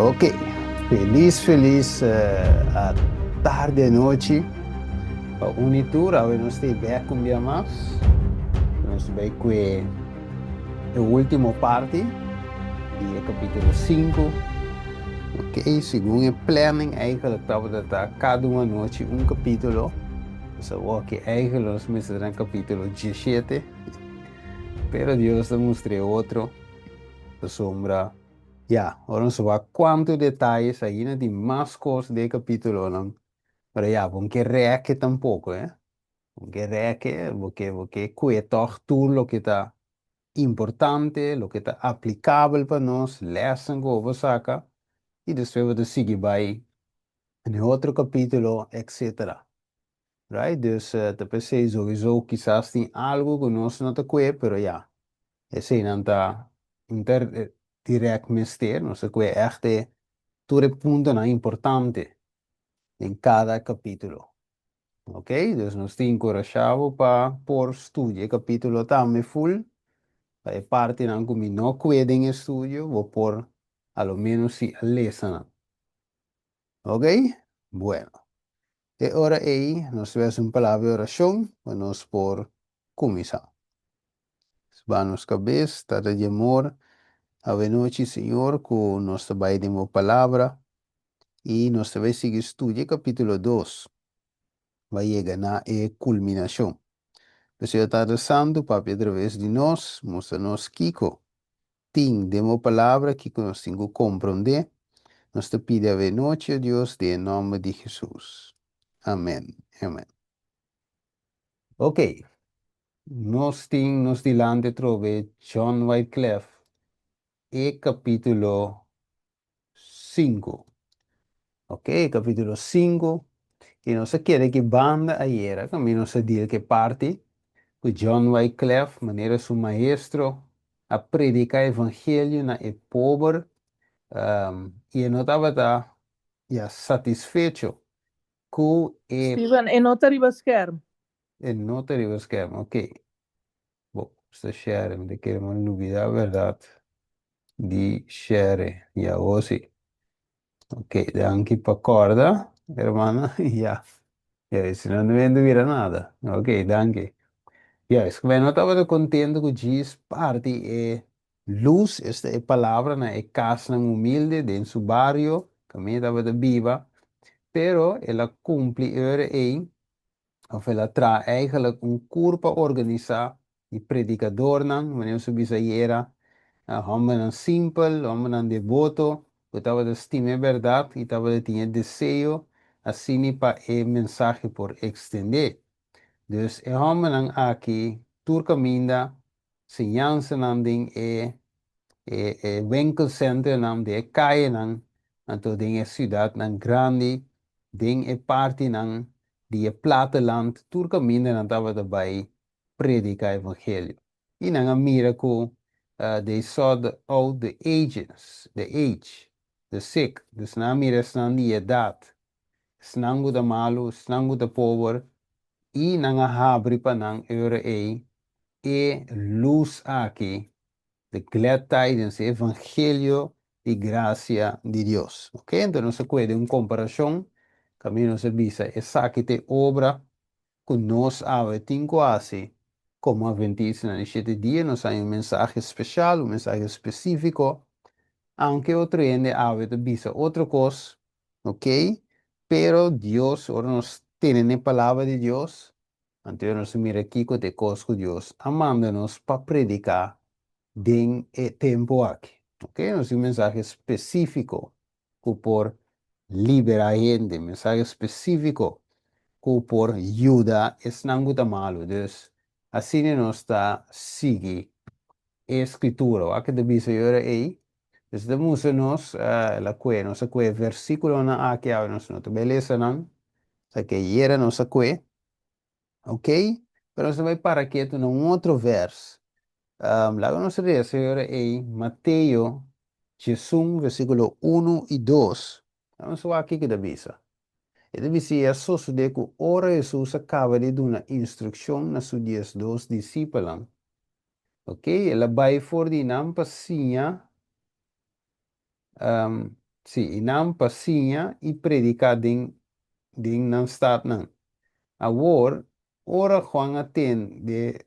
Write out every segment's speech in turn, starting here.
Ok, felis felis atardi anochi pa un i tur. Awe nos ta bek un bia mas. Nos ta bai kue e ultimo parti di e kapitulo sinku. Ok, segun e planning eigenlijk tabata ta kada un anochi un kapitulo. Nos a wak eigenlijk nos mester ta na kapitulo diesshete, pero Dios ta mustra e otro pasobra. Ya, ora nos wak cuanto detayes ainda tin mas cos den e capitulonan, pero ya, bo no ke reke tampoco, eh. Bo no ke reke, bo ke, bo ke cue tog tur loke ta importante, loke ta aplicabel pa nos, lessen cu bo por saca, y despues bo ta sigui bay den e otro capitulo, etcetera. Right? Dus ta pesey sowieso kisas tin algo cu nos no ta cue, pero ya, eseynan ta inter direct mester, nos ta cue echt e tur e puntonan importante den cada capitulo. Ok, dus nos ta encurasha bo pa por studia e capitulo tambe full, pa e partinan cu mi no cue den e studio, bo por a lo menos si a lesa nan. Ok, bueno. E ora ei nos ta hasi un palabra di orashon pa nos por kuminsá. Ba nos kabes, Tata di amor, awenochi, Señor, ku nos ta bai den bo palabra i nos ta bai sigui studia kapítulo dos pa yega na e kulminashon. P'esei, Tata Santu, papia atraves di nos, mustra nos kiko tin den bo palabra kiko nos tin ku komprondé. Nos ta pidi awenochi, o Dios, den e nòmber di Hesus. Amèn. Amèn. Ok. Nos tin nos dilanti atrobe John Wyclef, e kapítulo 5. Ok, kapítulo 5. I nos a keda ki banda ayera, kaminda nos a deal ku e parti ku John Wyclef, manera su maestro, a prediká evangelio na e pober, i e no tabata ya satisfecho ku e. Steven, e no ta riba skerm. E no ta riba skerm, ok. Bo sta share, mi ta kere mi a lubida bèrdat di share. Ya awor si. Ok, danki pa kòrda, hermana. Ya, ya, si no no hende mira nada. Ok, danki. Juist, ku no tabata kontentu ku djis parti e lus, esta e palabra na e kasnan humilde den su bario, kaminda e tabata biba, pero el a kumpli e ora ei of el a traha eigenlijk un kurpa organisá di predikadornan, manera nos a bisa ayera, hòmbernan simpel, hòmbernan deboto, ku tabata stima e bèrdat i tabata tin e deseo asina pa e mensahe por ekstendé. Dus e hòmbernan aki tur kaminda siñansanan den e e winkelcenternan, den e kayenan, anto den e siudatnan grandi, den e partinan di e plateland, tur kaminda nan tabata bai prediká evangelio. I nan a mira ku they saw the out the ages, the age, the sick, dus nan a mira esnan di edat, esnan ku ta malu, esnan ku ta pober, i nan a habri pa nan e ora ei e lus aki, the glad tidings, e evangelio di gracia di Dios. Ok, enton nos a kue den un komparashon, kaminda nos a bisa esaki ta e obra ku nos awe tin ku hasi komo Adventistanan di shete dia. Nos haña un mensahe speshal, un mensahe spesífiko, aunke otro hende awe ta bisa otro kos, ok, pero Dios, ora nos tene na e palabra di Dios, Anto nos a mira kiko ta e kos ku Dios a manda nos pa prediká den e tempu aki. Ok, nos tin un mensahe spesífiko ku por liberá hende, mensahe spesífiko ku por yuda esnan ku ta malu. Dus, asina nos ta sigui e Skritura. Wak ke ta bisa e ora ei? Dus e ta mustra nos, el a kue, nos a kue versíkulonan aki awe, nos no ta bai lesa nan, sa ke ayera nos a kue. Ok, pero nos ta bai para ketu na un otro vers. Laga nos resa e ora ei Mateo 11, versíkulo unu i dos. Laga nos wak kiko e ta bisa. E ta bisa, I a sosodé ku ora Hesus a kaba di duna instrukshon na su 12 disipelnan, ok, el a bai for di nan pa siña. Sí, i nan pa siña i prediká den nan statnan. Awor, ora Juan a tende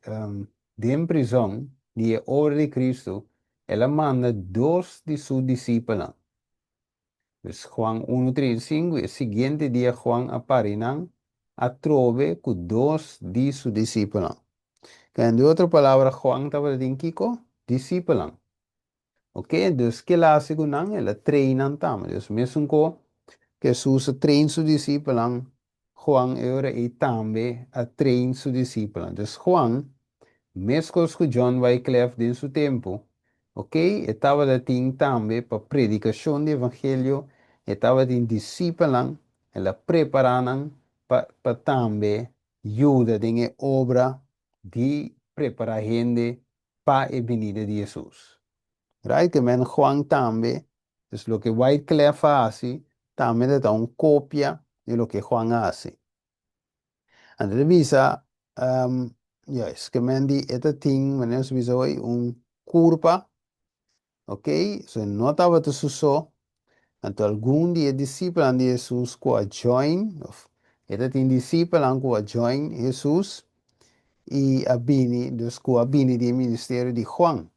den prizòn di e obra di Kristu, el a manda dos di su disipelnan. Dus Juan unu 35, E siguiente dia Juan a pari nan atrobe ku dos di su disipelnan. Ku otro palabra, Juan tabatin kiko? Disipelnan. Ok, dus kiko el a hasi ku nan, el a train nan tambe. Dus mesun ku Hesus a train su disipelnan, Juan e ora ei tambe a train su disipelnan. Dus Juan, meskos ku John Wycliffe den su tempu, ok, e tabatin tambe pa predikashon di evangelio, e tabatin disipelnan, el a prepará nan pa tambe yuda den e obra di prepará hende pa e binida di Hesus. Right? Ke men Juan tambe, dus loke Wycliffe a hasi, tambe ta un kopia di loke Juan a hasi. Anto e ta bisa, juist, ke men di e tabatin, manera nos bisa hoy, un kurpa, ok? So no tabata su so, anto algun di e disipelnan di Hesus ku a join, of e tabatin disipelnan ku a join Hesus i a bini, dus ku a bini di ministerio di Juan.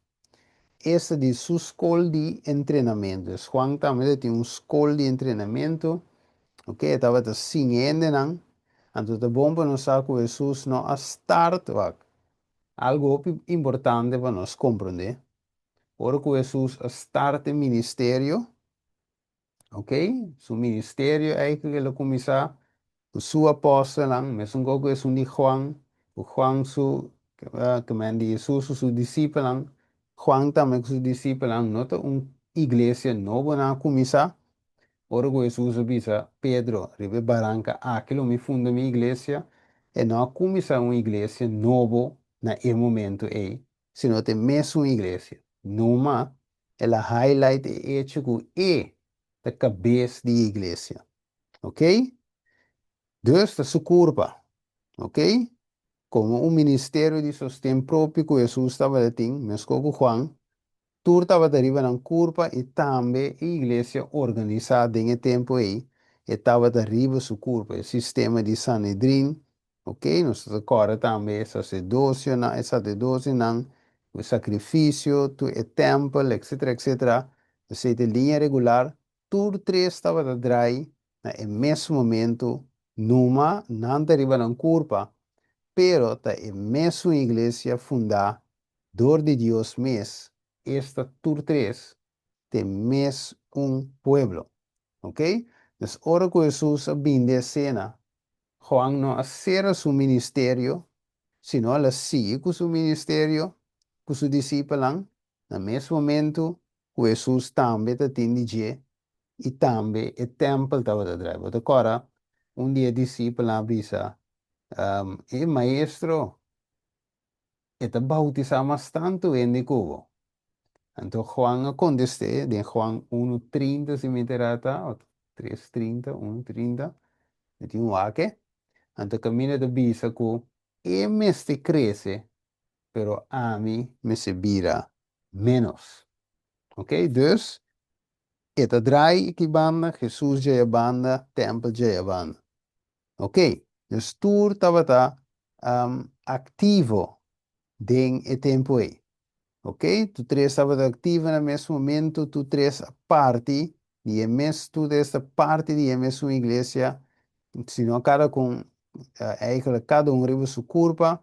Esta di su skol di entrenamentu. Dus Juan tambe tin un skol di entrenamentu, ok? Tabata siña hendenan. Anto ta bon pa nos sa ku Hesus no a start wak. Algu importante pa nos komprondé. Ora ku Hesus a start e ministerio, ok? Su ministerio eigenlijk el a kuminsá ku su apòstelnan, mesun ku esun di Juan, ku Juan su ke men di Hesus su disipelnan, Juan tambe ku su disipelnan, no ta un iglesia nobo nan a kuminsá. Ora ku Hesus a bisa Pedro, riba e baranka aki lo mi funda mi iglesia, e no a kuminsá un iglesia nobo na e momento ei, sino ta e mesun iglesia. Numa, el a highlight e echo ku e ta kabes di iglesia. Ok? Dus ta su kurpa. Ok? Komo un ministerio di sosten propio ku Hesus tabatin, meskos ku Juan, tur tabata riba nan kurpa i tambe e iglesia organisá den e tempu ei, e tabata riba su kurpa, e sistema di Sanedrin, ok? Nos ta kòrda tambe e saserdosionan, e saserdotenan, e sakrifisio, tur e tèmpel, etsetera, etsetera. Esei ta liña regular, tur tres tabata drai na e mesun momento, numa nan ta riba nan kurpa, pero ta e mesun iglesia fundá dor di Dios mes, esta tur tres, ta e mesun pueblo. Ok? Dus ora ku Hesus a bini den esena, Juan no a sera su ministerio, sino el a sigui ku su ministerio, ku su disipelnan, na mes momento ku Hesus tambe tatin di dje i tambe e tèmpel tabata drai. Bo ta kòrda un di e disipelnan a bisa, E maestro, e ta boutisá mas tantu hende ku bo. Anto Juan a kontest'é den Juan unu 30 si mi ta erá ta, òf tres 30, unu 30, mi tin un wak. Anto kaminda ta bisa ku e mester krese, pero ami mester bira ménos. Ok, dus e ta drai aki banda, Hesus djaya banda, tèmpel djaya banda. Ok, dus tur tabata aktivo den e tempu ei. Ok, tur tres tabata aktivo na mes momento, tur tres a parti di e mes, tur tres ta parti di e mesun iglesia, sino kada kun, eigenlijk kada un riba su kurpa,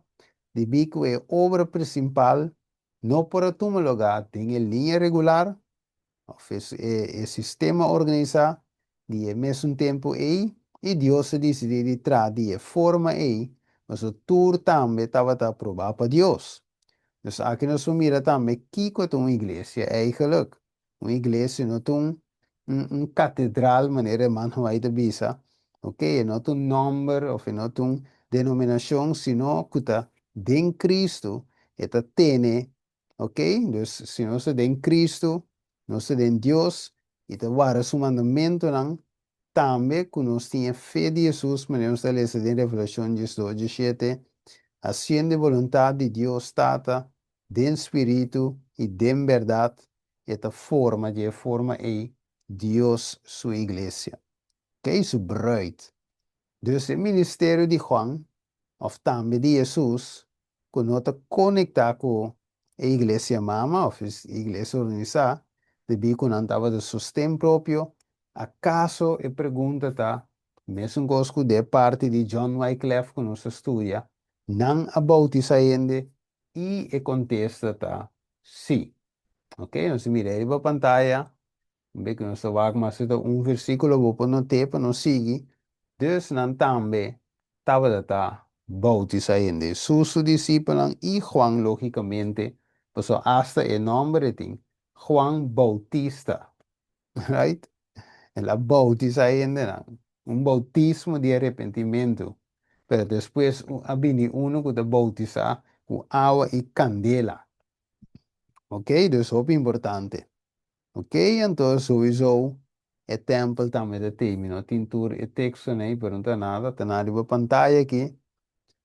debí ku e obra prinsipal no por a tuma lugá den e liña regular, òf e sistema organisá di e mesun tempu ei, i Dios a disidí di traha di e forma ei, pasobra tur tambe tabata aprobá pa Dios. Dus aki nos por mira tambe kiko ta un iglesia eigenlijk. Un iglesia no ta un un katedral manera e man Hawaii ta bisa, ok, e no ta un nòmber òf e no ta un denominashon, sino ku ta den Kristu e ta tene. Ok, dus si nos ta den Kristu, nos ta den Dios i ta warda su mandamentunan, tambe ku nos tin e fe di Hesus, manera nos ta lesa den Revelashon 12, 17, hasiendo e boluntat di Dios Tata den spiritu i den bèrdat, e ta forma di e forma ei. Dios su iglesia. Ok, su bruid. Dus e ministerio di Juan, òf tambe di Hesus, ku no ta konektá ku e iglesia mama òf e iglesia organisá, debí ku nan tabata sosten propio, akaso e pregunta ta, mesun kos ku den parti di John Wyclef ku nos a studia, nan a boutisá hende? I e kontesta ta sí. Ok, nos a mira riba pantaya, un ku nos ta wak mas ta un versíkulo bo por not'é pa nos sigui. Dus nan tambe tabata boutisá hende. Hesus su disipelnan i Juan, lógikamente, pasobra asta e nòmber tin, Juan Bautista. Right? El a boutisá hendenan. Un boutismo di arepentimentu. Pero despues a bini unu ku ta boutisá ku awa i kandela. Ok? Dus hopi importante. Ok, anto sowieso e tèmpel tambe ta tei. Mi no tin tur e tekstonan ei, pero no ta nada. Ta na riba pantaya aki.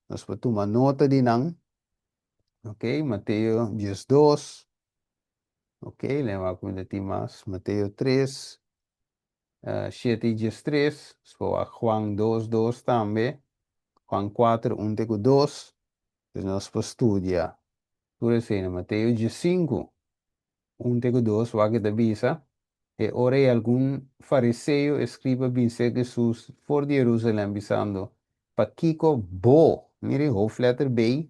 Nos por tuma nota di nan. Ok, Mateo 12. Ok, lembra ku mi tin mas. Mateo 3, 7 i 13. So, Juan 2, 2 tambe. Juan 4, 1 te 2. Dus nos por studia. Tur esei, Mateo 5, 1 te 2, wak ta bisa. E ora ei algun fariseo, eskriba, bin serka Hesus for di Jerusalèm, bisando: "Pakiko bo", mira, hoofdletter B,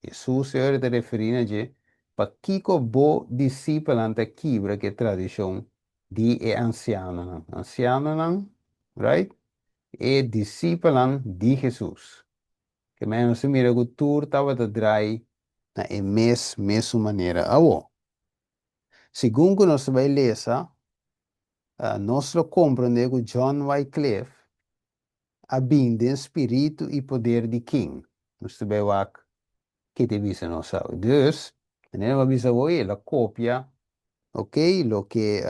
Hesus e ta referí na dje, "pakiko bo disipelnan ta kibra ku e tradishon di e ansianonan?" Ansianonan, right? E disipelnan di Hesus. Ke men nos mira ku tur tabata drai na e mesun manera. Awo. Segun ku nos bai lesa, nos lo komprondé ku John Wycliffe a bin den spiritu i poder di ken? Nos bai wak ku ta bisa nos sabi. Dus, manera bisa hoy, el a kopia, ok, loke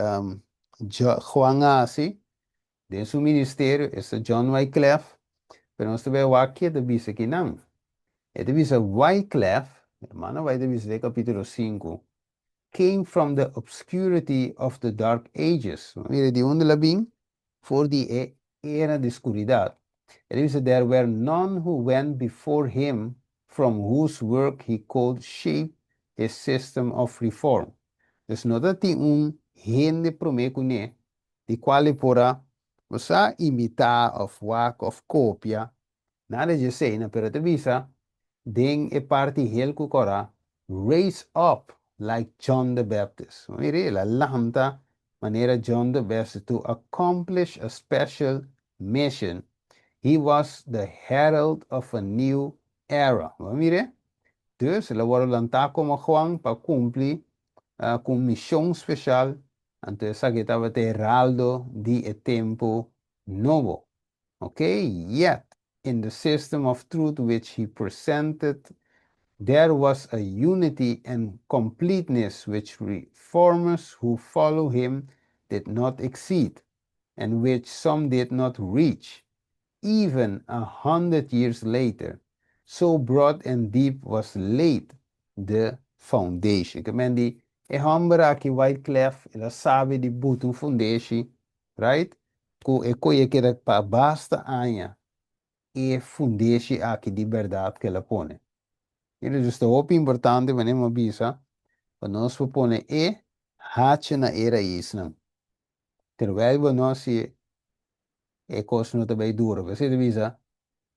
Juan a hasi den su ministerio, esta John Wycliffe, pero nos bai wak ku ta bisa ku nan. E ta bisa Wycliffe, ruman bai bisa den kapítulo 5, came from the obscurity of the Dark Ages. Mira, di unda el a bin? For di e era di skuridat. E ta bisa, there were none who went before him from whose work he could shape his system of reform. Dus no tabatin un hende promé kuné, di kual e por a usa, imitá, òf wak, òf kopia, nada di esei, pero ta bisa, den e parti hel ku kòrá, raise up like John the Baptist. Mira, el a lanta manera John the Baptist to accomplish a special mission. He was the herald of a new era. Mira, dus el a lanta komo Juan pa kumpli ku un mishon spesial. Anto esaki tabata heraldo di e tempu nobo. Ok? Yet, in the system of truth which he presented, there was a unity and completeness which reformers who follow him did not exceed, and which some did not reach, even 100 years later. So broad and deep was laid the foundation. Ke men di, e hòmber aki Wycliffe, el a sabi di buta un fundeshi, right? Ku e kos keda pa basta aña e fundeshi aki di bèrdat ku el a pone. I ta hopi importante, manera mi a bisa, pa nos pone e hacha na e raisnan. Terwijl bo no si e kos no ta bai dura. Bo ta bisa,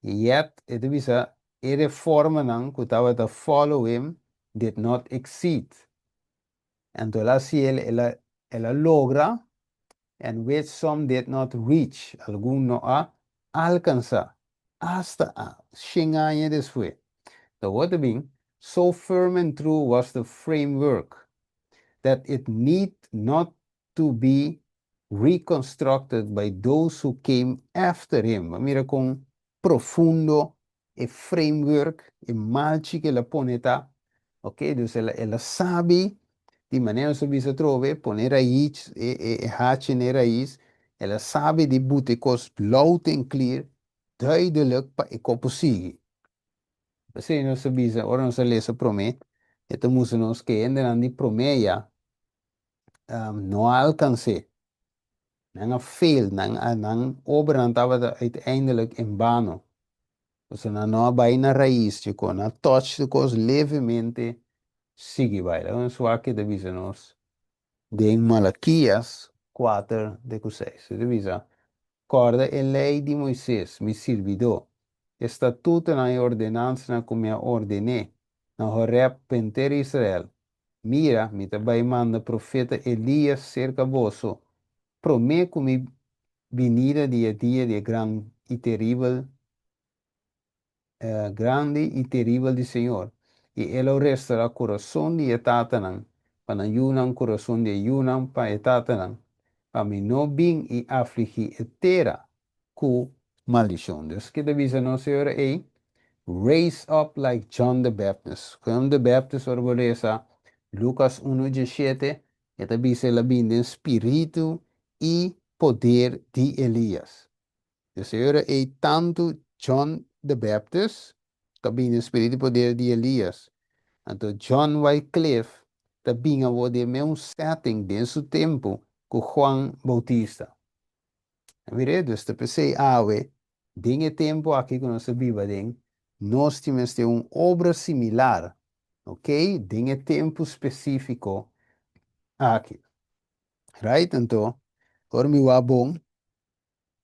yet, e ta bisa, e reformanan ku tabata follow him did not exceed. Anto el a si el a logra and which some did not reach. Algun no a alkansá. Asta 100 aña despues. So what being so firm and true was the framework that it need not to be reconstructed by those who came after him. Mira kon profundo e framework e malchi ku el a pone ta. Ok, dus el a sabi di manera ku bisa trobe, pone rais, e hacha na rais, el a sabi di buta kos loud and clear, duidelijk pa e kos sigui. Asina nos bisa, ora nos lesa promé, e ta nos ku hendenan di promé ya no alkans'é. Nan a fail, nan a nan obranan tabata uiteindelijk en vano. Pasobra nan no a bai na rais dje kos, nan a touch de kos levemente sigui bai. Laga nos wak ke ta bisa nos den Malakias 4 te ku 6. E ta bisa, Kòrda e lei di Moises, mi sirbidó, e statutonan i ordenansanan ku mi a orden'é na Horèb pa henter Israel. Mira, mi ta bai manda profeta Elías serka boso, promé ku mi binida di e dia di e gran i teribel grandi i teribel di Señor, i e lo restorá kurason di e tatanan pa nan yunan, kurason di e yunan pa e tatanan, pa mi no bin i afligí e tera ku maldishon. Dios ke ta bisa nos e ora ei, Raise up like John the Baptist. John the Baptist, ora bo lesa Lukas unu diesshete, e ta bisa el a bin den spiritu i poder di Elias. Dios e ora ei tantu John the Baptist ta bin den spiritu i poder di Elias, anto John Wycliffe ta bin awor den meun setting den su tempu ku Juan Bautista. A mir'é, dus ta p'esei awe, den e tempu aki ku nos ta biba den, nos tin mester un obra similar, ok, den e tempu spesífiko aki. Right? Anto, ora mi wak bon,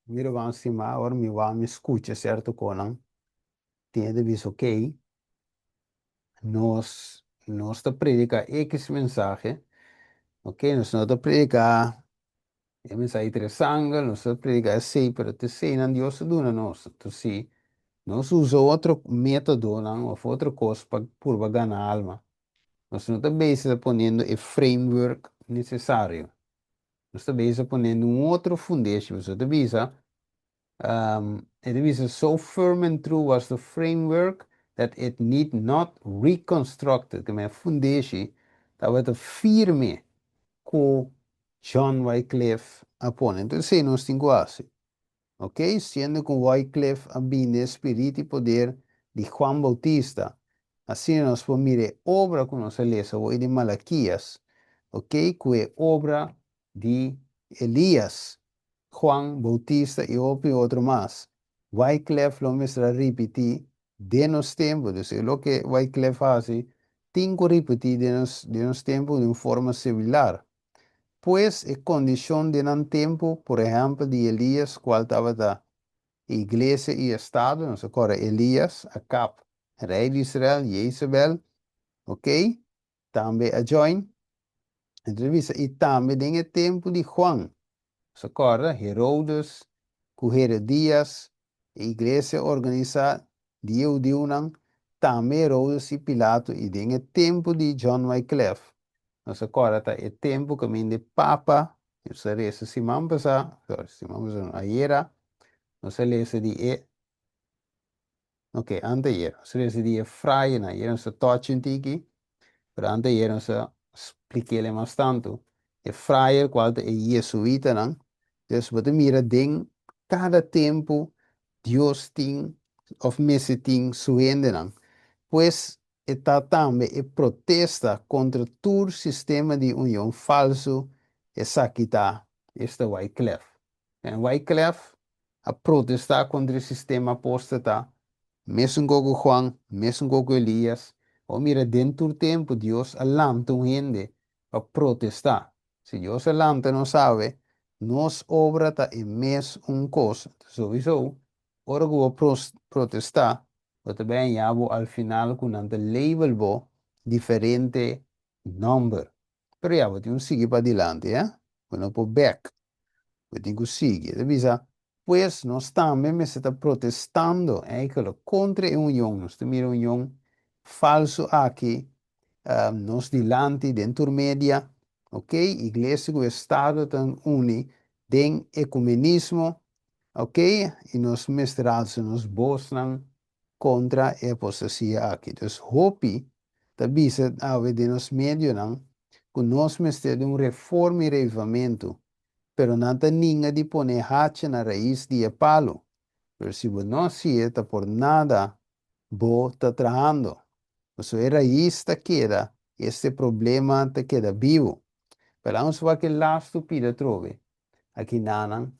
mi ruman stimá, ora mi wak mi skucha sierto konan, tin e ta bisa, ok, nos, nos ta prediká X mensahe, ok, nos no ta prediká E mensahe interesante, nos ta predica esey, pero ta eseynan Dios a duna nos. Entonces si nos usa otro metodonan of otro cos pa purba gana alma, nos no ta bezig ta poniendo e framework necesario. Nos ta bezig poniendo un otro fundeshi, pasobra ta bisa, e ta bisa, so firm and true was the framework that it need not reconstructed. Ke men e fundeshi tabata firme ku John Wycliffe a pone. Entonces esei nos tin ku hasi. Ok, siendo ku Wycliffe a bini den spiritu i poder di Juan Bautista, asina nos por mira e obra ku nos a lesa awor di Malakias, ok, ku e obra di Elias, Juan Bautista i hopi otro mas. Wycliffe lo mester a ripití den nos tempu. Dus e loke Wycliffe hasi tin ku ripití den nos den nos tempu den un forma similar. Pues e kondishon den nan tempu, por ehèmpel di Elias kual tabata e iglesia i estado, nos a kòrda Elias, Akab, rei di Israel, Jezebel, ok, tambe a join. Entonces bisa, i tambe den e tempu di Juan, nos a kòrda Herodes ku Herodias, e iglesia organisá di e hudiunan, tambe Herodes i Pilato, i den e tempu di John Wycliffe, nos a kòrda ta e tempu kaminda e Papa, nos a resa siman pasá, sorry, siman pasá no, ayera, nos a lesa di e, ok, anteayer, nos a lesa di e frayenan, ayera nos a touch un tiki, pero anteayer nos a splik'é mas tantu, e frayer kual ta e jesuitanan, dus bo ta mira den kada tempu Dios tin òf mester tin su hendenan. Pues e ta tambe e protesta kontra tur sistema di union falsu, esaki ta esta Wyclef. En Wyclef a protestá kontra e sistema apóstata, mesun ku ku Juan, mesun ku ku Elías. Bo mira den tur tempu Dios a lanta un hende pa protestá. Si Dios a lanta nos awe, nos obra ta e mes un kos. Souiso, ora ku bo protestá, bo ta bai haña bo al final ku nan ta label bo diferente nòmber. Pero ya, bo tin ku sigui padilanti, eh? Bo no por bèk. Bo tin ku sigui. E ta bisa, Pues, nos tambe mester ta protestando eigenlijk kontra e union. Nos ta mira union falsu aki nos dilanti den tur media, ok, iglesia ku estado ta uni den ekumenismo, ok, i nos mester alsa nos bosnan kontra e apostasia aki. Dus hopi ta bisa awe den nos medionan ku nos mester di un reforma i revivamentu, pero nan ta ninga di pone hacha na rais di e palu. Pero si bo no hasié ta por nada bo ta trahando. Pasobra e rais ta keda, este problema ta keda bibu. Pero amos wak e lastu pida atrobe. Aki nanan,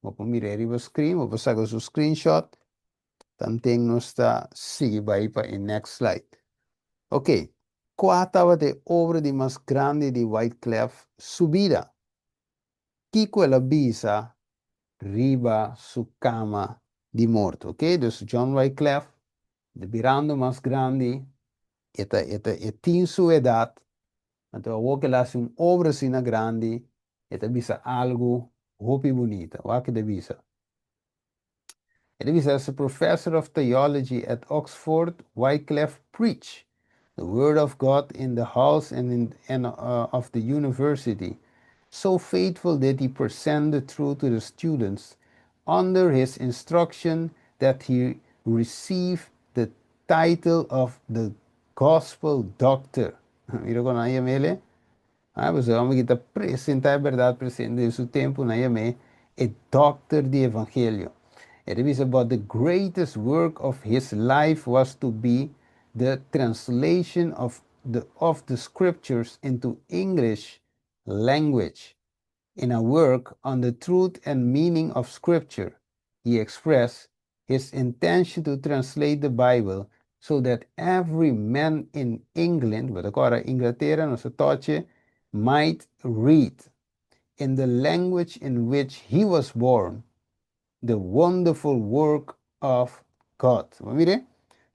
bo por mira riba screen, bo por saka su screenshot. Tanten nos ta sigui bai pa e next slide. Ok, kua tabata e obra di mas grandi di Wyclef su bida? Kiko el a bisa riba su kama di morto? Ok, dus John Wyclef ta birando mas grandi, e ta e ta e tin su edat, anto awor ku el a hasi un obra asina grandi, e ta bisa algu hopi bunita. Wak e ta bisa. E ta bisa, As a professor of theology at Oxford, Wyclef preached the word of God in the halls and in and of the university. So faithful did he present the truth to the students under his instruction that he received the title of the Gospel Doctor. Mira kon nan a yam'é le. Ah, pasobra e hòmber ki ta presentá e bèrdat presente den su tempu, nan yam'é e dòkter di evangelio. E ta bisa, But the greatest work of his life was to be the translation of the of the scriptures into English language. In a work on the truth and meaning of scripture, he expressed his intention to translate the Bible so that every man in England, bo ta kòrda Inglatera nos a toche, might read, in the language in which he was born, the wonderful work of God. Bo mira?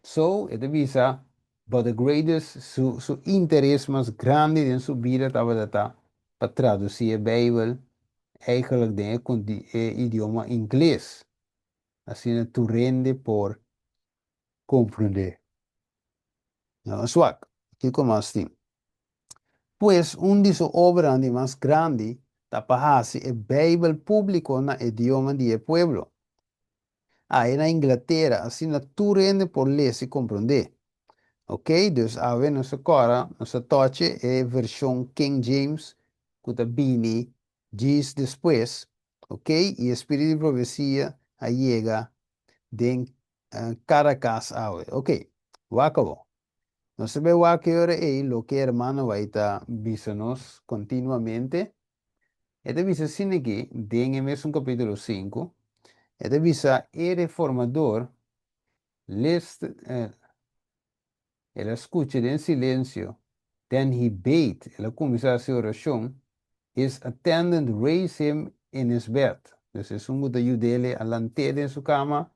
So, e ta bisa, but the greatest, su, su interes mas grandi den su bida tabata ta pa traduci e Bijbel eigenlijk den e, e idioma ingles. Asina tur hende por komprondé. Nos wak kiko mas tin. Pues un di su obranan di mas grandi ta pa hasi e Beibel públiko na idioma di e pueblo. Ahe na Inglatera, asina tur hende por lesa i komprondé. Ok, dus awe nos a kòrda, nos a tòche e vershon King James ku ta bini Djis despues, ok, i e spiritu di profesia a yega den kada kas awe. Ok, wak awor. Nos ta bai wak e ora ei loke e hermano bai ta bisa nos kontinuamente. E ta bisa asina aki den e mesun kapítulo sinku, e ta bisa e reformador list, El a skucha den silensio. Then he bade, el a kuminsá hasi orashon, his attendant raised him in his bed, dus esun ku ta yud'é a lant'é den su kama,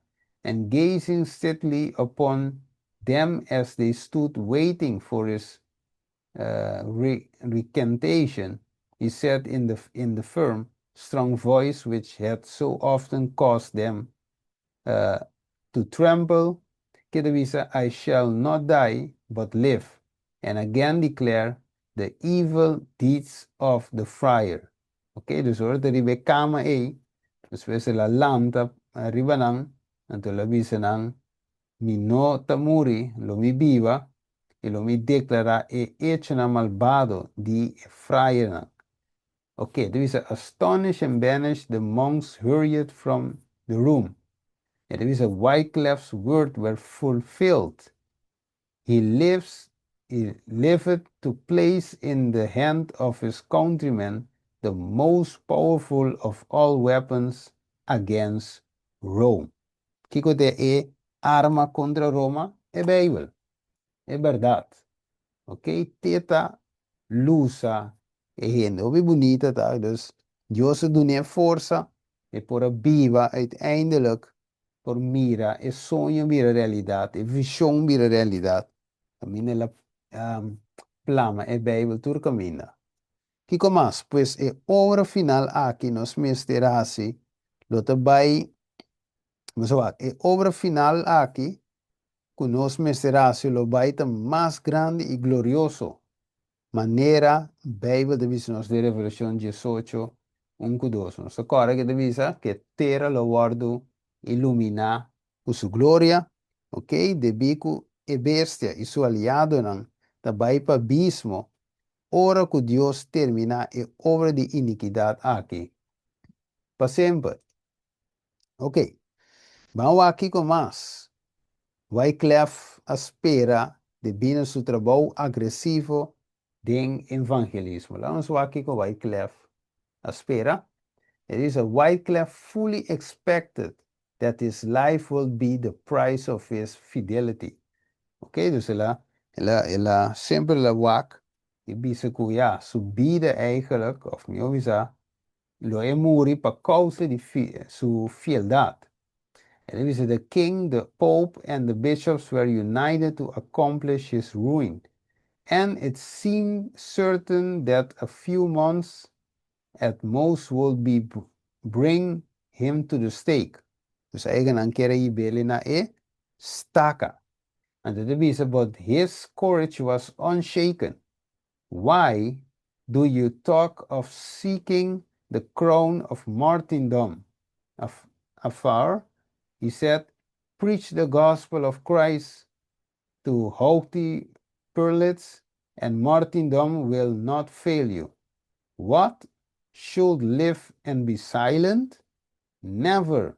and gazing steadily upon them as they stood waiting for his recantation, he said in the in the firm, strong voice which had so often caused them to tremble, ke ta bisa, I shall not die, but live, and again declare the evil deeds of the friar. Ok, dus ora ta riba e kama ei, despues el a lanta riba nan, anto el a bisa nan, Mi no ta muri, lo mi biba, i lo mi deklará e echonan malbado di e fraiernan. Ok, ta bisa, Astonished and banished, the monks hurried from the room. E ta bisa, Wyclef's words were fulfilled. He lives, he lived to place in the hand of his countrymen the most powerful of all weapons against Rome. Kiko ta e arma kontra Roma? E Beibel. E bèrdat. Ok, te ta lusa e hende. Hopi bunita ta. Dus Dios a dun'é forsa, e por a biba uiteindelijk por mira e soño bira realidat, e vishon bira realidat. Kaminda el a plama e Beibel tur kaminda. Kiko mas? Pues e obra final aki nos mester hasi lo ta bai, nos a wak, e obra final aki ku nos mester hasi lo bai ta mas grandi i glorioso, manera Beibel ta bisa nos den Revelashon diesocho, un ku dos. Nos ta kòrda ku e ta bisa ku e tera lo wòrdu iluminá ku su gloria, oke, debí ku e bestia i su aliadonan ta bai pa abismo ora ku Dios terminá e obra di inikidat aki pa semper. Oke, ban wak kiko mas. Wyclef a spera debí na su trabou agresivo den evangelismo. Laga nos wak kiko Wyclef a spera. It is a Wycliffe fully expected that his life will be the price of his fidelity. Ok, dus el a semper el a wak i bisa ku ja, su bida eigenlijk, òf mihó bisa, lo e muri pa kousa di su fieldat. El a bisa, the king, the pope and the bishops were united to accomplish his ruin. And it seemed certain that a few months at most would be bring him to the stake. Dus eigenlijk nan ker a hib'é na e staka. And e ta bisa, but his courage was unshaken. "Why do you talk of seeking the crown of martyrdom afar?" He said, "Preach the gospel of Christ to haughty prelates, and martyrdom will not fail you. What? Should live and be silent? Never.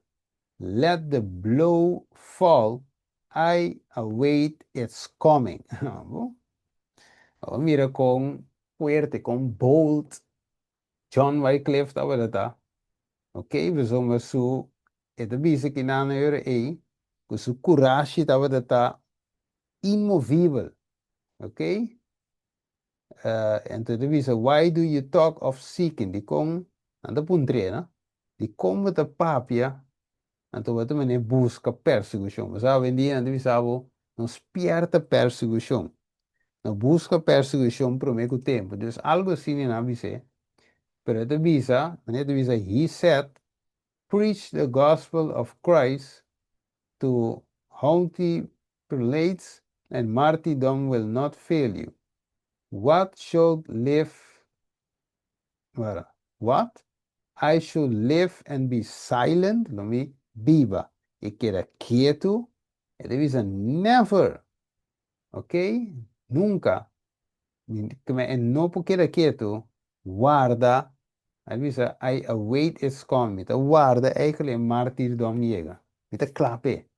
Let the blow fall. I await its coming." Oh, mira kon fuerte, kon bold John Wycliffe tabata. Ok, pasobra su e ta bisa ku na ora ei, ku su kurashi tabata inmovibel. Ok? Anto e ta bisa, "Why do you talk of seeking?" Di kon, nan ta puntr'é, no? Di kon bo ta papia, anto bo ta mane buska persekushon. Bo sabi, dia nan ta bisa bo, no spièrta persekushon. No buska persekushon promé ku tempu. Dus algu asina nan a bis'é. Pero e ta bisa, e ta bisa, he said, "Preach the gospel of Christ to haughty prelates, and martyrdom will not fail you. What should live, well, what? I should live and be silent?" Lo mi biba i keda ketu? E ta bisa, "Never." Ok? Nunka. E no por keda ketu, warda. E ta bisa, "I await its coming." Mi ta warda eigenlijk martyrdom yega. Mi ta kla p'e.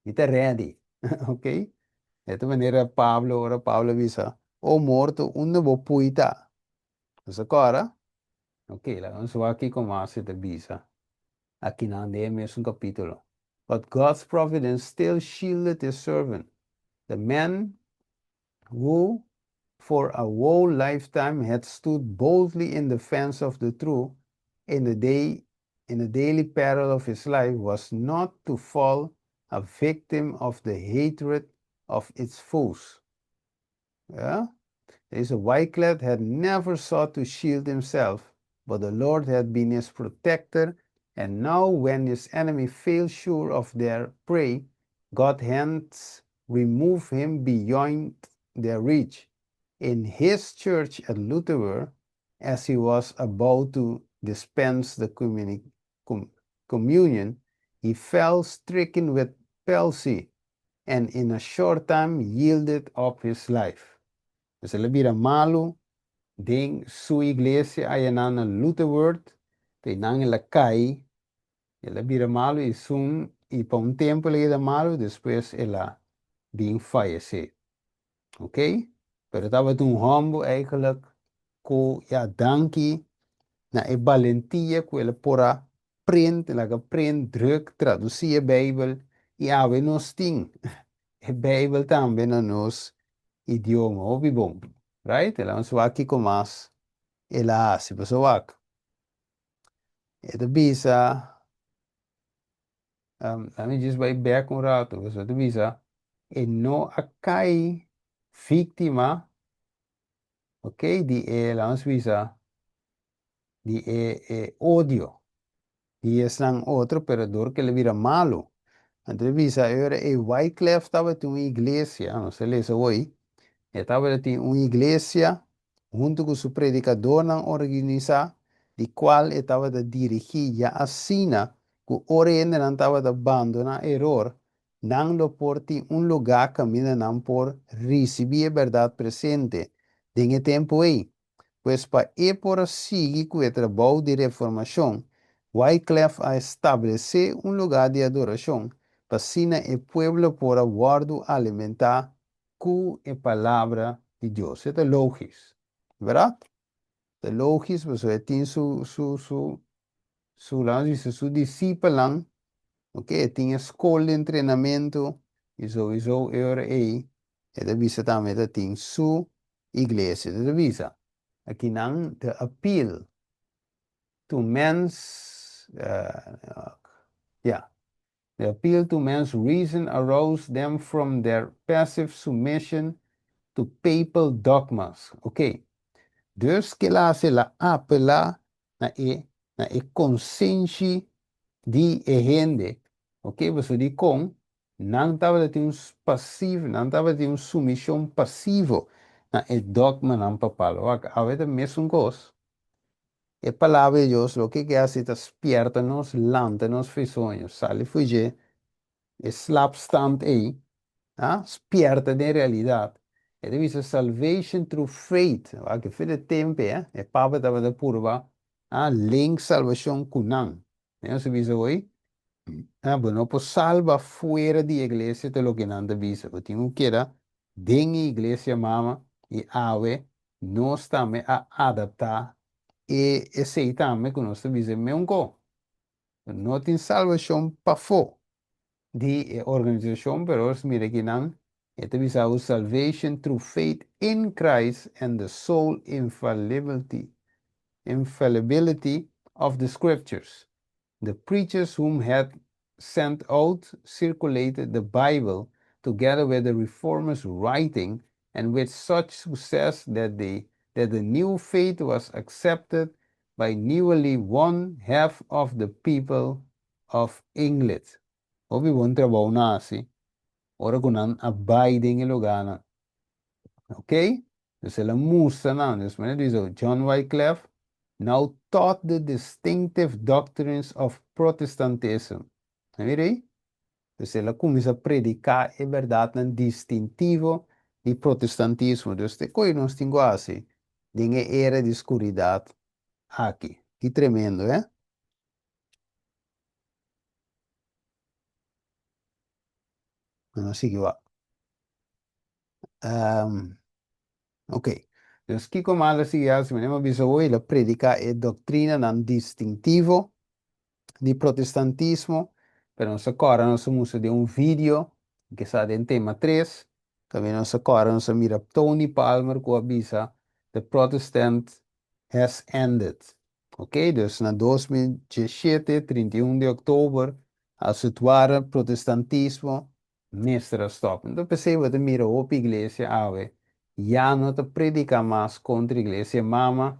Mi ta ready. Ok? Di e manera Pablo, ora Pablo bisa, "O morto, unda bo pui ta?" Awor, ok, laga nos wak kiko mas e ta bisa. Aki na e mesun kapítulo. But God's providence still shielded his servant. The man who for a whole lifetime had stood boldly in defense of the truth in the daily peril of his life was not to fall a victim of the hatred of its foes. Yeah? Deze Wycliffe had never sought to shield himself, but the Lord had been his protector, and now when his enemy fell sure of their prey, God's hands removed him beyond their reach. In his church at Lutterworth, as he was about to dispense the communion, he fell stricken with palsy and in a short time yielded up his life. Dus el a bira malu den su iglesia ei na Lutterworth, einan el a kai, el a bira malu i pa un tempu el a keda malu, despues el a bin fayesé. Ok? Pero tabata un hòmber eigenlijk ku ja, danki na e balentia ku el a por a print, el a print, druk, tradusí e Beibel i awe nos tin e Beibel tambe na nos idioma, hopi bon. Right? Laga nos wak kiko mas el a hasi, boso wak. E ta bisa, let me just bai back un ratu, boso ta bisa, e no a kai víktima, ok, di e, laga nos bisa, di e odio. Di esnan otro, pero dor ku el a bira malu. Anto bisa, e Wycliffe tabatin un iglesia, nos a lesa awe, e tabatin un iglesia huntu ku su predikadónan organisá, di kual e tabata dirigí ya asina, ku ora nan tabata bandoná eror, nan lo por tin un lugá kaminda nan por risibí e bèrdat presente. Den e tempu ei. Pues pa e por sigui ku e trabou di reformashon, Wycliffe a establesé un lugá di adorashon, pa asina e pueblo por a wòrdu alimentá ku e palabra di Dios. Esei ta lógiko, bèrdat? Ta lógiko, pasobra tin su Su, laga nos bisa, su disipelnan, ok, e tin e skol di entrenamentu i souiso e ora ei e ta bisa tambe e ta tin su iglesia. E ta bisa akinan the appeal to men's, ya, the appeal to men's reason aroused them from their passive submission to papal dogmas. Ok, dus kila hasi el a apelá na e na e konsenshi di e hende, ok, pasobra dikon nan tabata tin un pasivo, nan tabata tin un sumishon pasivo na e dogmanan papal. Wak, awe ta mesun kos. E Palabra di Dios loke ke hasi ta spierta nos, lanta nos for e soño, sali for dje e slaapstand ei, a spierta den realidat. E ta bisa salvation through faith. Wak e fe de tempe, eh, e Papa tabata purba a link salbashon ku nan. Nos a bisa hoy, ah, bo no por salba fuera di iglesia ta loke nan ta bisa. Bo tin ku keda den e iglesia mama i awe nos tambe a adaptá e esei tambe ku nos ta bisa e meun ko. No tin salbashon pafó di e organisashon, pero ora mira kinan e ta bisa bo salvation through faith in Christ and the sole infallibility infallibility of the scriptures. The preachers whom had sent out circulated the Bible together with the reformers writing and with such success that they that the new faith was accepted by nearly one half of the people of England. Hopi bon trabou nan hasi ora ku nan a bai den e lugánan. Ok? Dus el a mustra nan. Dus manera di bisa, John Wyclef now taught the distinctive doctrines of Protestantism. A mira ei? Dus el a kuminsá prediká e bèrdatnan distintivo di protestantismo. Dus te koe nos tin ku hasi den e era di skuridat aki. Ki tremendo, eh? Nos sigui wak. Ok. Dus kiko mas a sigui hasi? Manera mi a bisa hoy, el a prediká e doktrinanan distintivo di protestantismo, pero nos a kòrda nos a mustra den un video ke sa den tema tres, kaminda nos a kòrda nos a mira Tony Palmer ku a bisa The Protestant has ended. Ok, dus na 2017, 31 di òktober, als het ware protestantismo mester a stòp. Enton p'esei bo ta mira hopi iglesia awe ya no ta prediká mas kontra iglesia mama,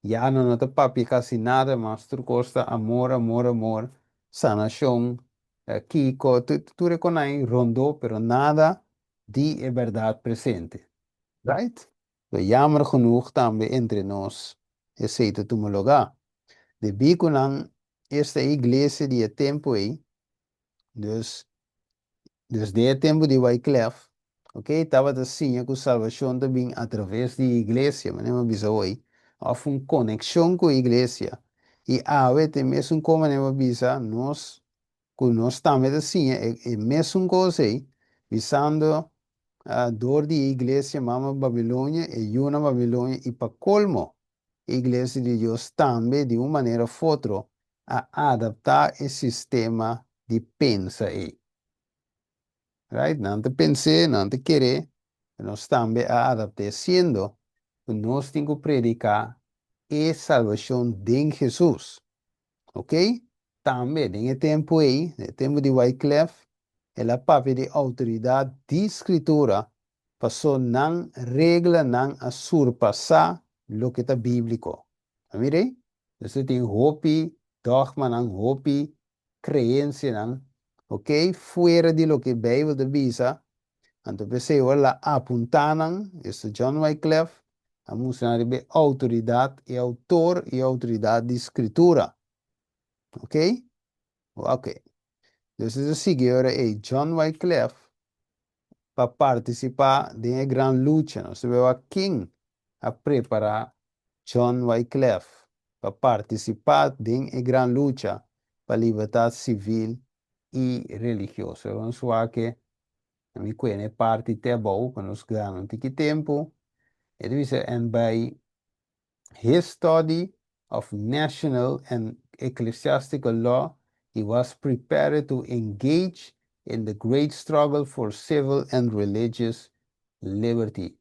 ya no no ta papia kasi nada mas, tur kos ta amor, amor, amor, sanashon, kiko, tur e konai rondó pero nada di e bèrdat presente. Right? Lo jammer genoeg tambe entre nos esei ta tuma lugá. Debí ku nan esta e iglesia di e tempu ei, dus, dus den e tempu di Wyclef, ok, tabata siña ku salbashon ta bin atraves di e iglesia, manera mi a bisa hoy, òf un konekshon ku e iglesia. I awe ta e mesun kos manera mi a bisa, nos, ku nos tambe ta siña e e mesun kos ei, bisando dor di e iglesia mama Babilonia, e yunan Babilonia, i pa kolmo, e iglesia di Dios tambe di un manera of otro a adaptá e sistema di pensa ei. Right? Nan ta pens'é, nan ta ker'é, pero nos tambe a adapt'é, siendo ku nos tin ku prediká e salbashon den Hesus. Ok? Tambe den e tempu ei, den e tempu di Wyclef, el a papia di outoridat di Skritura paso nan reglanan a surpasá loke ta bíbliko. A mira ei? Nos ta tin hopi dògmanan, hopi kreensianan, ok, fuera di loke Beibel ta bisa. Anto p'esei ora el a apuntá nan, esta John Wyclef, a mustra nan riba e outoridat, e outor i outoridat di Skritura. Ok? Ok. Dus e ta sigui ora ei John Wyclef pa partisipá den e gran lucha. Nos ta wak ken a prepará John Wyclef pa partisipá den e gran lucha pa libertat sivil i religioso. Nos wak e, mi kuena e parti te abou pa nos gana un tiki tempu. E ta bisa, And by his study of national and ecclesiastical law, he was prepared to engage in the great struggle for civil and religious liberty.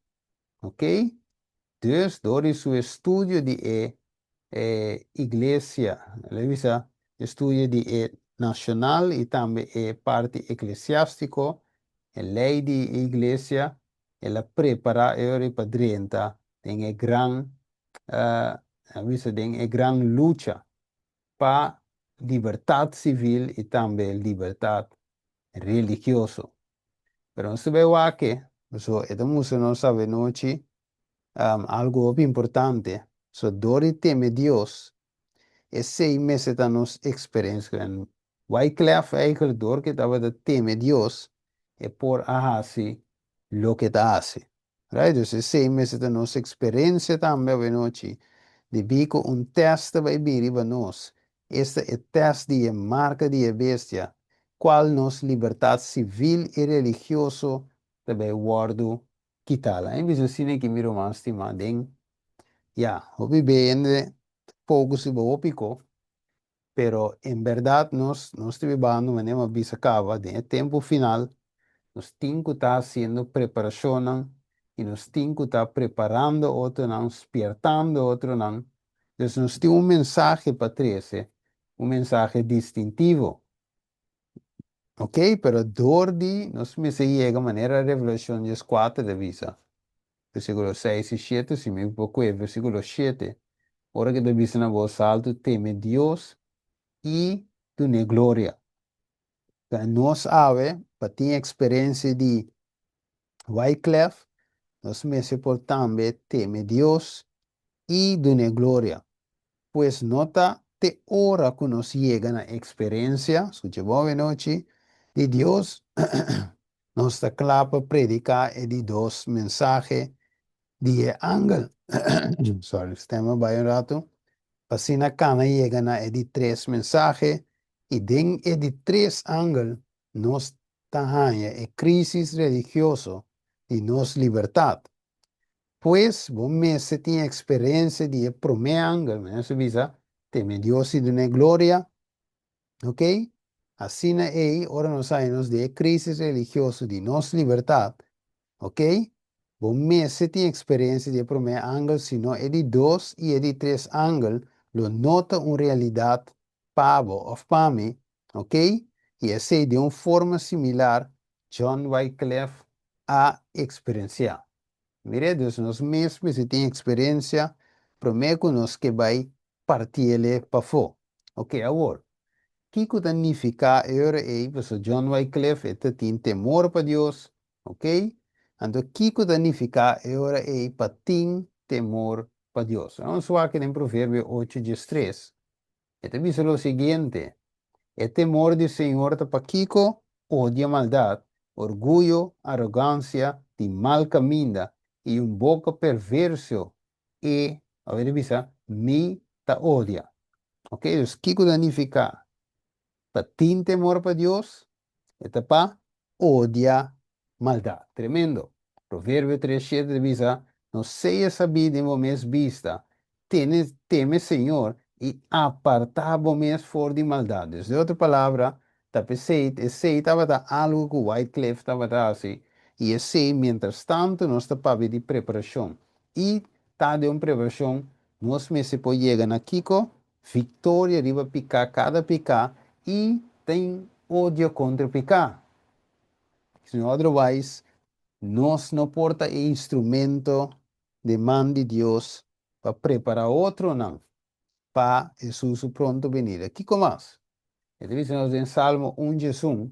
Ok? Dus, dor di su estudio di e iglesia, el a bisa estudio di e nashonal i tambe e parti eklesiástiko, e lei di iglesia, el a prepará e pa drenta den e gran, bisa den e gran lucha pa libertat sivil i tambe libertat religioso. Pero nos ta wak, so e ta mustra nos awe nochi algu hopi importante. So dor di teme Dios, esei mester ta nos eksperensia. Wycliffe eigenlijk dor ku e tabata teme Dios, e por a hasi loke el a hasi. Right? Dus esei mester ta nos eksperensia tambe awe nochi. Debí ku un tèst bai bini pa nos. Esta e tèst di marka di bestia, kual nos libertat sivil i religioso ta bai wòrdu kitá. En bes asina ku mi ruman stimá den ya, hopi bende focus riba hopi kos, pero en berdat nos ta bibando, manera m'a bisa kaba, den tempu final, nos tin ku ta hasiendo preparashon i nos tin ku ta preparando otronan, spiertando otronan. Dus nos tin un mensahe pa trese, un mensahe distintivo. Ok, pero dor di nos mester yega manera Revelashon 4 ta bisa. Versíkulo 6 i 7, si mi poko versíkulo 7. Ora ku ta bisa na bos altu, teme Dios i dun'é gloria. Nos awe, pa tin eksperensia di Wycliffe, nos mester por tambe teme Dios i dun'é gloria. Pues no ta te ora ku nos yega na eksperensia, skucha bon nochi, di Dios, nos ta kla pa prediká e di dos mensahe di angel. Sorry, stèm a bai un ratu. Asina kana yega na e di tres mensahe i den e di tres angel nos ta haña e krísis religioso di nos libertat. Pues, bo mester tin eksperensia di promé angel, nos bisa, teme Dios i dun'é gloria, ok? Asina ei, ora nos haña nos den krísis religioso di nos libertat, ok? Bo mester tin eksperensia di promé angel, sino e di dos i e di tres angel, lo no ta un realidat pa bo òf pa mi, ok? I esei di un forma similar, John Wycliffe a eksperensiá. Mira, dus nos mes tin eksperensia, promé ku nos ke bai partié pafó. Ok, awor. Kiko ta nifiká ei, John Wycliffe tin temor pa Dios, ok? Anto, kiko ta nifiká ei pa tin temor pa Dios? Ban wak den Proverbio 8, 3. E ta bisa lo siguiente: E temor di Señor ta pakiko, odia maldat, orguyo, arogansia, di mal kaminda i un boka perverso e, a ber, bisa, mi ta odia. Ok, dus kiko ta nifiká? Pa tin temor pa Dios, ta pa odia maldat. Tremendo. Proverbio 3, 7 bisa, no sea sabí den bo mes bista, tene, teme Señor i apartá bo mes for di maldat. Dus, den otro palabra, ta p'esei, esei tabata algu ku Wycliffe tabata asina, i esei, mientras tantu, nos ta papia di preparashon. I ta den un preparashon, nos mester por yega na kiko, viktoria riba piká, kada piká, i tin odio kontra piká. Sino otherwise, nos no por ta instrumento den man di Dios pa prepará otronan pa Hesus su pronto benida. Kiko mas? E ta bisa den Salmo 1, 1.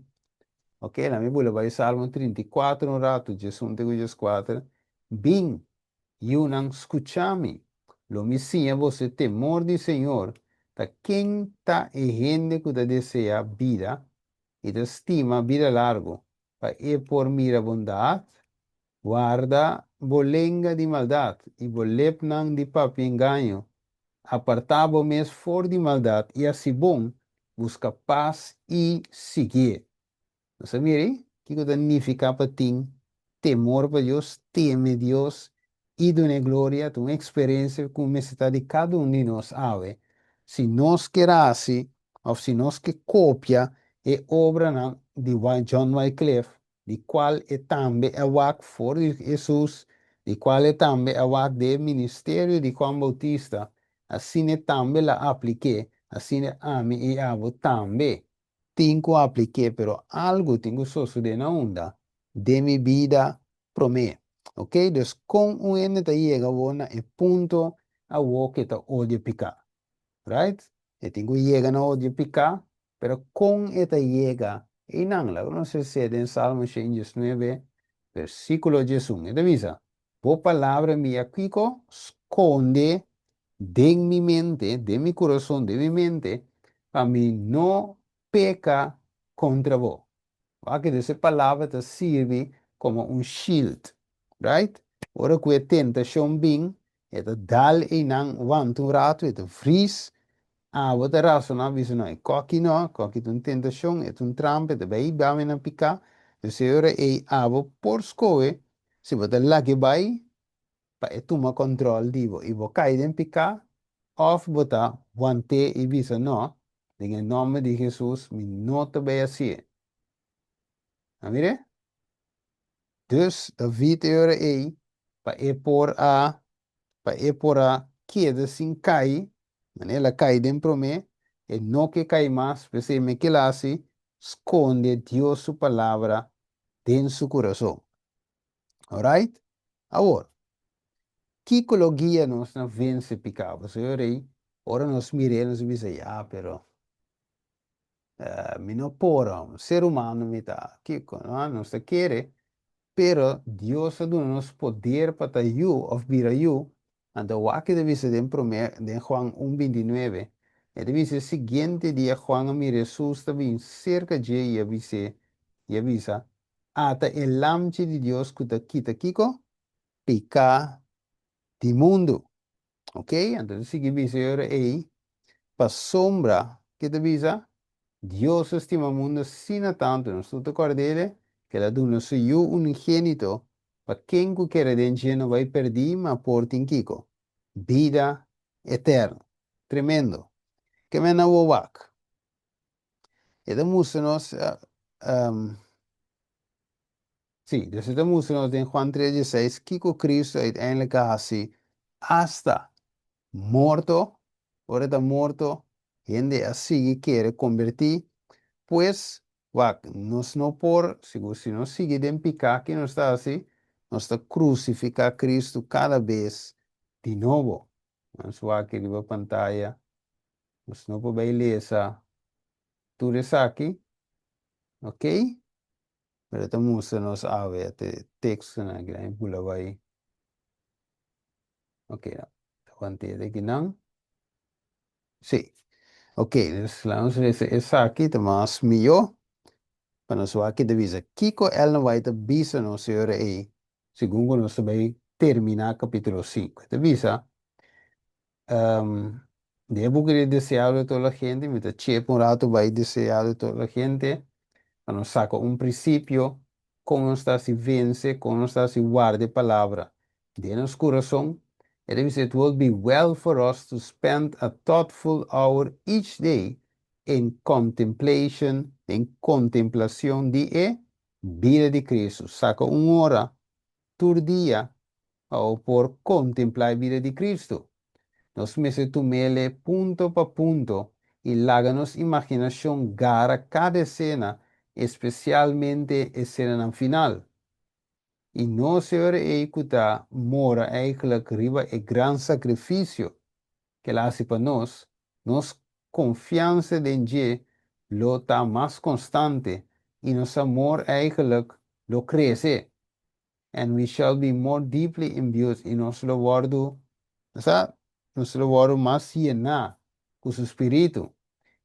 Ok, laga mi bula bai Salmo 34 un ratu, 1 te 4. Bin, yunan skucha mi. Lo mi siña boso temor di Señor, ta ken ta e hende ku ta deseá bida, i ta stima bida largu, pa e por mira bondat, warda bo lenga di maldat i bo lepnan di papia engaño, apartá bo mes for di maldat i hasi bon, buska pas i sigui. Nos mira, kiko ta nifiká pa tin temor pa Dios, teme Dios i dun'é gloria, un eksperensia ku mester ta di kada un di nos awe. Si nos ke hasi, òf si nos ke kopia e obranan di John Wycliffe, di kual e tambe a wak for di Hesus, di kual e tambe a wak den ministerio di Juan Bautista, asina tambe el a aplik'é, asina ami i abo tambe tin ku aplik'é, pero algu tin ku sosodé na unda? Den mi bida promé. Ok, dus kon un hende ta yega awor na e punto awor ku e ta odia piká? Right? E tin ku yega na odia piká, pero kon e ta yega einan? Laga nos lesa den Salmo 119, versíkulo 11. E ta bisa, Bo palabra mi a kiko? Skonde den mi mente, den mi kurason, den mi mente, pa mi no peka kontra bo. Wak, dus e palabra ta sirbi komo un shield, right? Ora ku e tentashon bin, e ta dal einan wanta un ratu, e ta vries, abo ta rasoná bisa no, e koki no, koki ta un tentashon, e ta un trampa, e ta bai dame na piká. Dus e ora ei abo por skohe si bo ta lag'é bai pa e tuma kòntròl di bo i bo kai den piká, òf bo ta want'é i bisa no, den e nòmber di Hesus mi no ta bai hasié. A mir'é? Dus David e ora ei pa e por a pa e por a keda sin kai, manera el a kai den promé, e no ke kai mas, p'esei me kila hasi skonde Dios su palabra den su kurason. Alright? Awor, kiko lo guia nos na vense piká? Pasobra e ora ei, ora nos mir'é, nos a bisa, Ya, pero mi no por, un ser humano mi ta. Kiko? No, nos ta kere, pero Dios a duna nos poder pa ta yu òf bira yu. Anto wak e ta bisa den promé, den Juan un 29, e ta bisa, E siguiente dia Juan a mira Hesus ta bin serka dje i a bis'é, i a bisa, Ata e Lamchi di Dios ku ta kita kiko? Piká di mundu. Ok, anto ta sigui bisa e ora ei, pasobra, ke ta bisa? Dios a stima mundu asina tantu, nos tur ta kòrd'e, ku el a duna su Yu unigénito, pa ken ku kere den dje no bai pèrdí, ma por tin kiko? Bida eterno. Tremendo! Ke men a wak? E ta mustra nos, sí, dus e ta mustra nos den Juan 3:16 kiko Cristo uiteindelijk a hasi asta morto, ora e ta morto, hende a sigui kere kombertí, pues, wak, nos no por, sigur si nos sigui den piká, ki nos ta hasi? Nos ta krusifiká Cristo kada bes di nobo. Nos wak riba pantaya. Nos no por bai lesa tur esaki, ok? Pero ta mustra nos awe e tekstonan aki, nan bula bai. Ok, no. Ta want'é de akinan. Sí. Ok, dus laat nos lesa esaki, ta mas mihó pa nos wak ki ta bisa. Kiko Ellen White ta bisa nos e ora ei, segun ku nos ta bai terminá kapítulo 5? E ta bisa, Den e buki di Deseado de toda la gente, mi ta chepa un rato bai Deseado de toda la gente, pa nos saca un principio con nos ta haci vence, con nos ta haci warda e palabra den nos curason. E ta bisa, It will be well for us to spend a thoughtful hour each day in contemplation, den contemplacion di e bida di Cristo. Saca un ora tur dia pa bo por kontemplá e bida di Kristu. Nos mester tum'el punto pa punto i laga nos imaginashon gara kada esena, espesialmente esenanan final. I nos e ora ei ku ta mora eigentlik riba e gran sakrifisio ku el a hasi pa nos, nos konfiansa den dje lo ta mas konstante i nos amor eigentlik lo krese. And we shall be more deeply imbued, i nos lo wòrdu, sa, nos lo wòrdu mas yená ku su spiritu.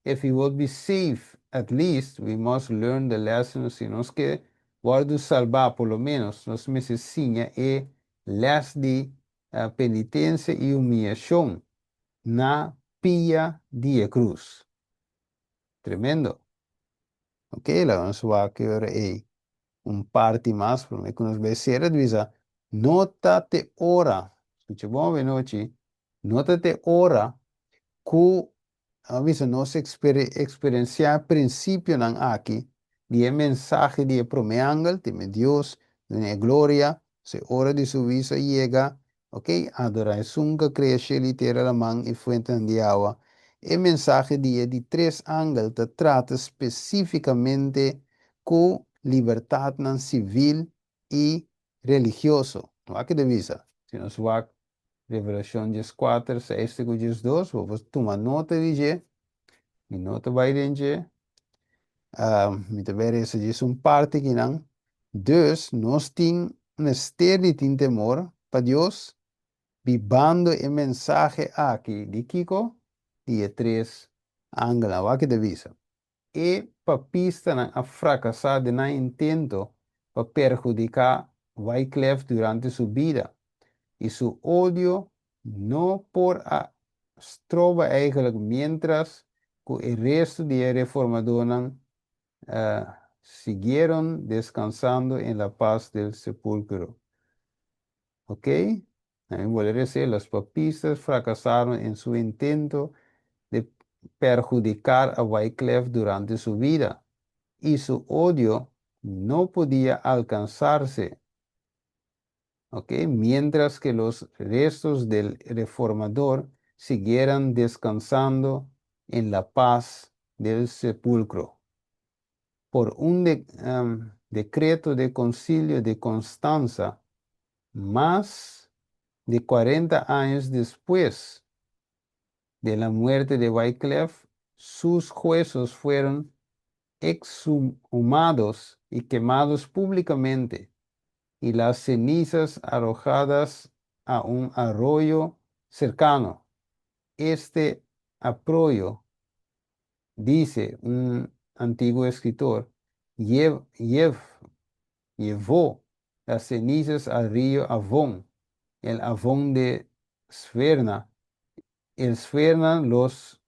If we would be saved, at least we must learn the lesson, si nos ke wòrdu salbá, por lo ménos nos mester siña e lès di penitensia i humiyashon na pia di e krus. Tremendo! Ok, laga nos wak e ora ei un parti mas promé ku nos bai sera bisa, no ta te ora, skucha bon awenochi, no ta te ora ku. A bisa nos eksperensiá e prinsipionan aki di e mensahe di e promé angel, teme Dios, dun'é gloria, si ora di su huisio a yega, ok, adorá esun ku a krea shelu i tera, laman i fuentenan di awa. E mensahe di e di tres angel ta trata spesífikamente ku libertatnan sivil i religioso. Wak ta bisa. Si nos wak Revelashon 14, 6 te ku 12, bo por tuma nota di dje. Mi no ta bai den dje. Mi ta bai resa djis un parti kinan. Dus, nos tin mester di tin temor pa Dios, bibando e mensahe aki di kiko? Di e tres angelnan. Wak ta bisa. E papistanan a frakasá den nan intento pa perhudiká Wyclef durante su bida, i su odio no por a stroba eigenlijk miéntras ku e restu di e reformadónan siguieron deskansando en la paz del sepulcro. Ok, na mi bolbe rese, los papistas fracasaron en su intento de perjudicar a Wyclef durante su vida, y su odio no podía alcanzarse, ok, mientras que los restos del reformador siguieran descansando en la paz del sepulcro. Por un decreto de concilio de Constanza, mas de 40 años después de la muerte de Wyclef, sus huesos fueron exhumados y quemados públicamente, y las cenizas arrojadas a un arroyo cercano. Este arroyo, dice un antiguo escritor, llevó las cenizas al río Avon, el Avon de Sverna, el Sverna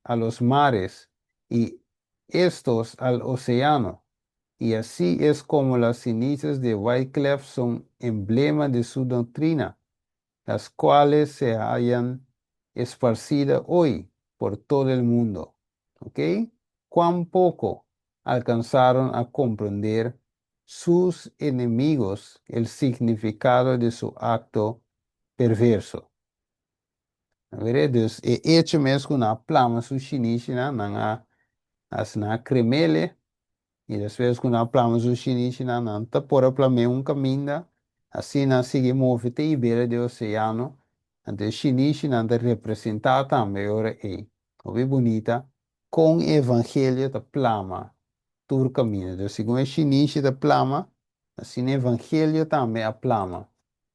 a los mares y estos al océano. Y así es como las cenizas de Wycliffe son emblema de su doctrina, las cuales se hallan esparcidas hoy por todo el mundo. ¿Ok? Cuán poco alcanzaron a comprender sus enemigos el significado de su acto perverso. Were, dus e hecho mes ku nan a plama su shinishinan, nan a hasi nan a kremele, i despues ku nan a plama su shinishinan, nan ta por a plam'é un kaminda, asina nan a sigui move te ibera di oseano, anto e shinishinan ta representá tambe e ora ei. Hopi bunita kon e evangelio ta plama tur kaminda. Dus segun e shinishi ta plama, asina e evangelio tambe a plama.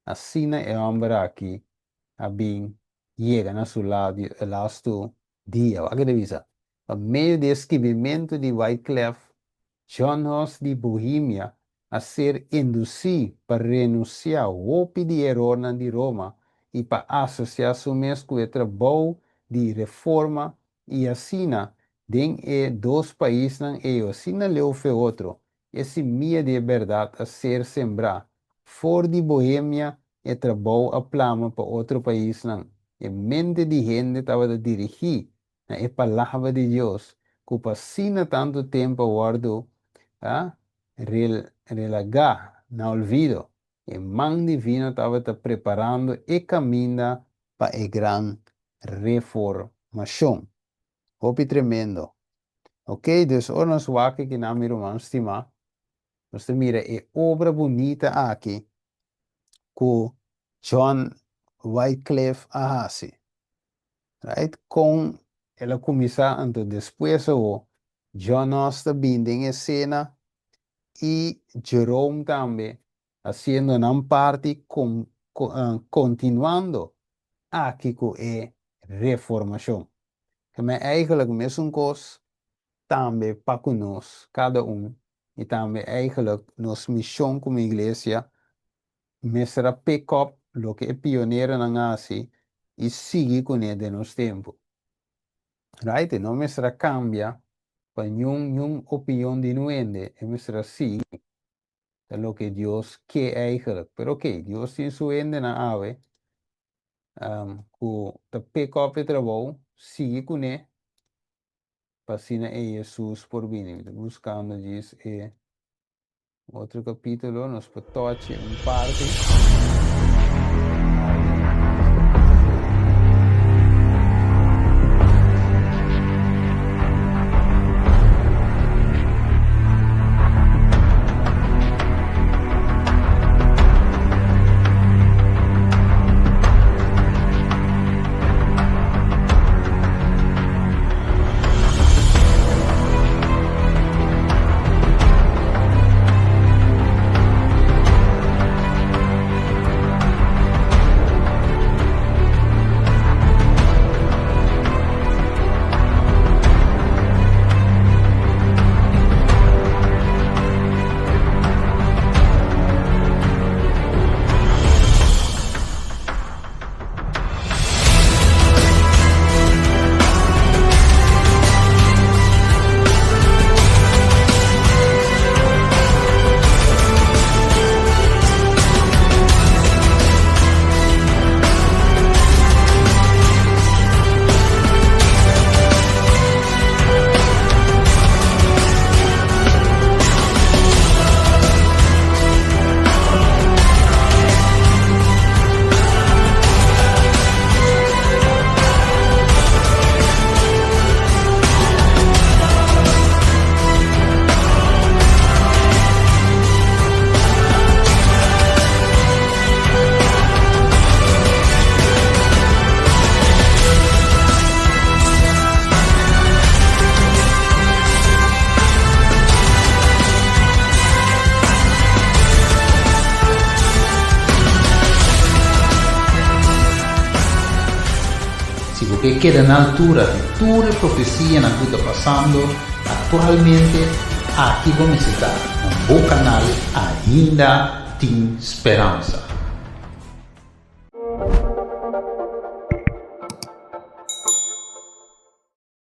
Asina e hòmber aki a bin yega na su lastu dia. Wak ta bisa, pa medio di e skibimentu di Wyclef, John Hus di Bohemia a ser indusí pa renunsiá hopi di e erornan di Roma i pa asosiá su mes ku e trabou di reforma i asina den e dos paisnan ei asina leu fe otro e simia di e bèrdat a ser sembrá. For di Bohemia e trabou a plama pa otro paisnan. E mente di hende tabata dirigí na e Palabra di Dios ku pa asina tantu tempu a wòrdu relagá na olvido. E man divino tabata preparando e kaminda pa e gran reformashon. Hopi tremendo. Ok, dus ora nos wak aki nan, mi ruman stimá, nos ta mira e obra bunita aki ku John Wycliffe a hasi. Right? Kon el a kuminsá, anto despues awo John Hus ta bin den esena i Jerome tambe hasiendo nan parti kontinuando aki ku e reformashon. Keme eigenlijk mesun kos tambe pa ku nos kada un i tambe eigenlijk nos mishon komo iglesia mester a pick up loke e pioneronan a hasi i sigui kuné den nos tempu. Right? E no mester a kambia pa niun niun opinion di nu hende, e mester a sigui ta loke Dios ke eigenlijk. Pero oké, Dios tin su hendenan awe ku ta pick up e trabou, sigui kuné. Pa asina e Hesus por bini. Mi ta buskando djis e otro kapítulo, nos por tochi un parti. Si bo ke keda na altura di tur e profesianan ku ta pasando aktualmente, aki bo mester ta na bo kanal Ainda Tin Speransa.